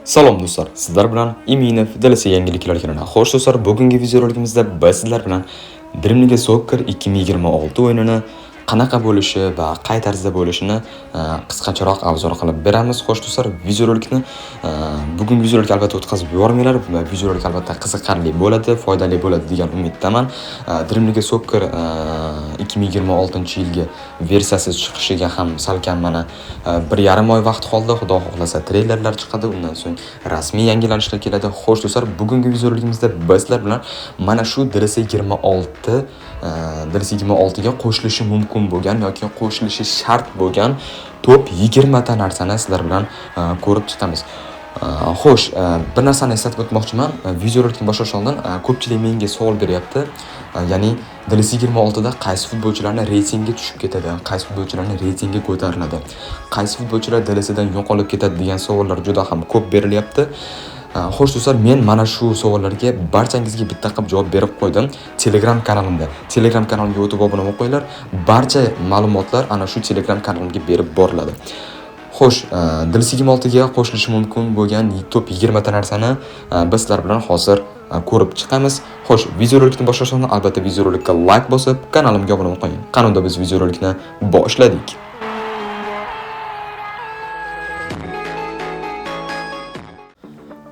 Salom do'stlar, sizlar bilan Iminov DLC yangiliklar kanali. Xo'sh do'stlar, bugungi videorolikimizda biz sizlar bilan Dream League Soccer 2026 o'yinini qanaqa bo'lishi va qay tarzda bo'lishini qisqacharoq obzor qilib beramiz. Xo'sh do'stlar, videorolikni bugungi videorolik albatta o'tkazib yubormanglar. Videorolik albatta qiziqarli bo'ladi, foydali bo'ladi degan umiddaman. Dream League Soccer 2026-yilgi versiyasi chiqishiga ham salkam mana 1,5 oy vaqt qoldi. Xudo xohlasa treylerlar chiqadi, undan so'ng rasmiy yangilanishlar keladi. Xo'sh do'stlar, bugungi videorolikimizda bizlar bilan mana shu DLC 26 DLC 26 ga qo'shilishi mumkin bo'lgan yoki qo'shilishi shart bo'lgan top 20 ta narsani sizlar bilan ko'rib chiqamiz. Xo'sh, bir narsani eslatib o'tmoqchiman. Videorolikni boshlashdan oldin ko'pchilik menga savol beryapti. Ya'ni DLC 26 da qaysi futbolchilarning reytingi tushib ketadi, qaysi futbolchilarning reytingi ko'tariladi, qaysi futbolchilar DLC dan yo'qolib ketadi degan savollar juda ham ko'p berilyapti. Xo'sh do'stlar, men mana shu savollarga barchangizga bitta qilib javob berib qo'ydim Telegram kanalimda. Telegram kanalimga o'tib obuna bo'lib qo'yinglar. Barcha ma'lumotlar ana shu Telegram kanalimga berib boriladi. Xo'sh, DLC 26 ga qo'shilishi mumkin bo'lgan top 20 ta narsani biz sizlar bilan hozir ko'rib chiqamiz. Xo'sh, videorolikni boshlashdan oldin albatta videorolikka like bosib, kanalimga obuna bo'lib qo'ying. Qani unda biz videorolikni boshladik.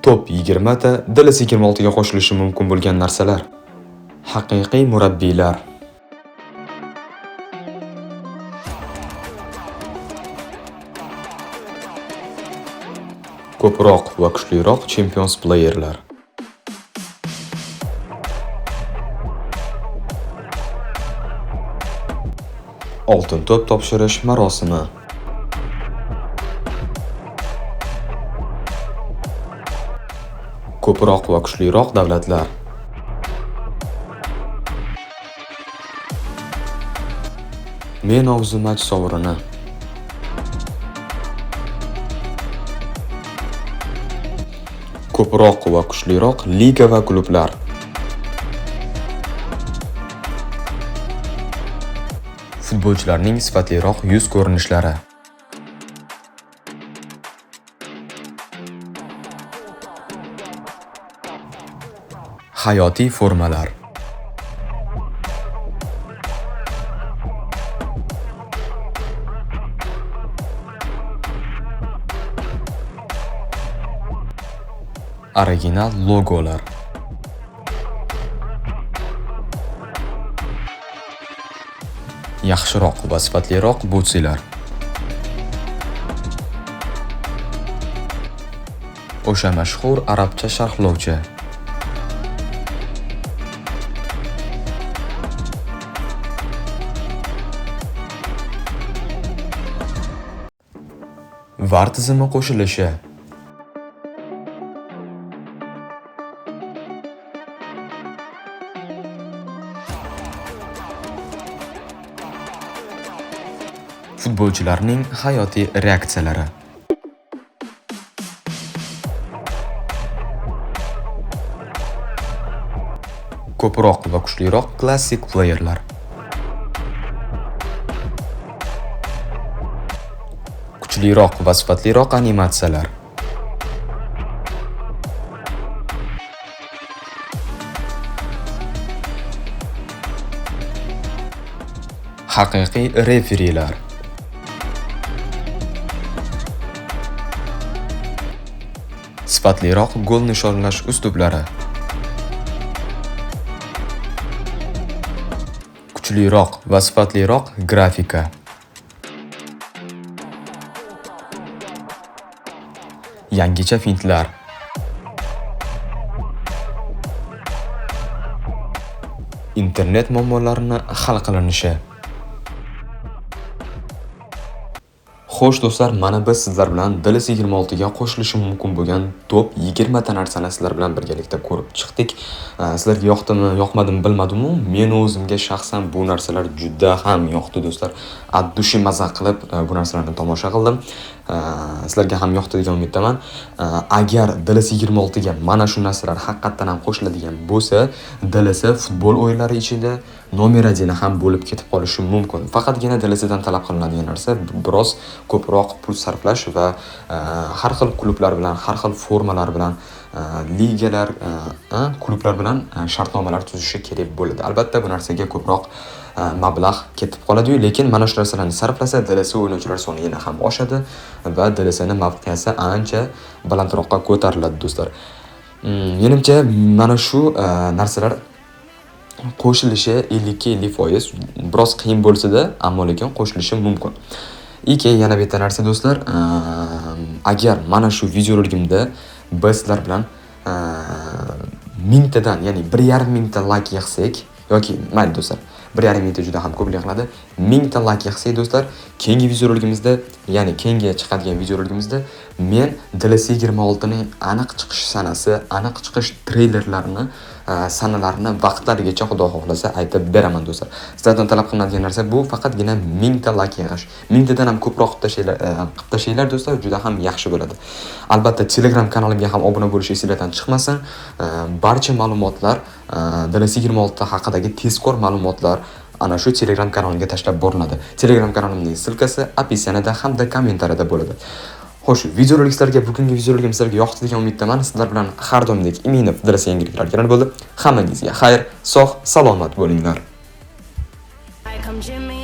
Top 20 ta DLC 26 ga qo'shilishi mumkin bo'lgan narsalar. Haqiqiy murabbiylar. Ko'proq va kuchliroq Champions playerlar. Oltin to'p topshirish marosimi. Ko'proq va kuchliroq davlatlar. Men of the match sovrini. Ko'proq va kuchliroq liga va klublar. Futbolchilarning sifatliroq yuz ko'rinishlari. Hayotiy formalar. Original logolar. Yaxshiroq va sifatliroq butsilar. O'sha mashhur arabcha sharhlovchi. VAR tizimi qo'shilishi. Futbolchilarning hayotiy reaksiyalari. Ko'proq va kuchliroq klassik playerlar. Kuchliroq va sifatliroq animatsiyalar. Haqiqiy referilar. Sifatliroq gol nishonlash uslublari. Kuchliroq va sifatliroq grafika. Yangicha fintlar. Internet muammolarini hal qilinishi. Xo'sh do'stlar, mana biz sizlar bilan DLC 26 ga qo'shilishi mumkin bo'lgan top 20 ta narsani sizlar bilan birgalikda ko'rib chiqdik. Sizlarga yoqdimi, yoqmadimi bilmadim-u, men o'zimga shaxsan bu narsalar juda ham yoqdi do'stlar. At dushi maza qilib bu narsalarni tomosha qildim. Sizlarga ham yoqdi degan umiddaman. Agar DLC 26 ga mana shu narsalar haqiqatdan ham qo'shiladigan bo'lsa, DLC futbol o'yinlari ichida номер 1 ham bo'lib ketib qolishi mumkin. Faqatgina DLCdan talab qilinadigan narsa biroz ko'proq pul sarflash va har xil klublar bilan, har xil formalar bilan, ligalar, klublar bilan shartnomalar tuzishi kerak bo'ladi. Albatta, bu narsaga ko'proq mablag' ketib qoladi-yu, lekin mana shu narsalarni sarflasa, DLC o'ynovchilar soni yana ham oshadi va DLCni mavqesi ancha balandroqqa ko'tariladi, do'stlar. Menimcha, mana shu narsalar qo'shilishi 50 ga 50%, biroz qiyin bo'lsa-da, ammo lekin qo'shilishi mumkin. И keyin yana bitta narsa, do'stlar, agar mana shu videoroligimda biz sizlar bilan mingtadan, ya'ni 1,5 mingta layk yig'sak yoki mayli, do'stlar, 1,5 mingta juda ham ko'plik qiladi. 1000 ta layk yig'sak, do'stlar, keyingi videoroligimizda, ya'ni keyingi chiqadigan videoroligimizda men DLC 26 ning aniq chiqish sanasi, aniq chiqish treylerlarini, sanalarini, vaqtlarigacha, xudo xohlasa, aytib beraman, do'stlar. Sizlardan talab qilinadigan narsa bu faqatgina 1000 ta layk yig'ish. Mingtadan ham ko'proq qilib tashlanglar, do'stlar, juda ham yaxshi bo'ladi. Albatta, Telegram kanalimga ham obuna bo'lish esinglardan chiqmasin. Barcha ma'lumotlar, DLC 26 haqidagi tezkor ma'lumotlar ana shu Telegram kanalimga tashlab boriladi. Telegram kanalimning ссылка si описание da hamda kommentariyada bo'ladi. Xo'sh, videorolik sizlarga, bugungi videoroligim sizlarga yoqdi degan umiddaman. Sizlar bilan har doimgidek Iminov DLC yangiliklar kanali bo'ldi. Hammangizga xayr, sog' salomat bo'linglar. Like I'm Jimmy.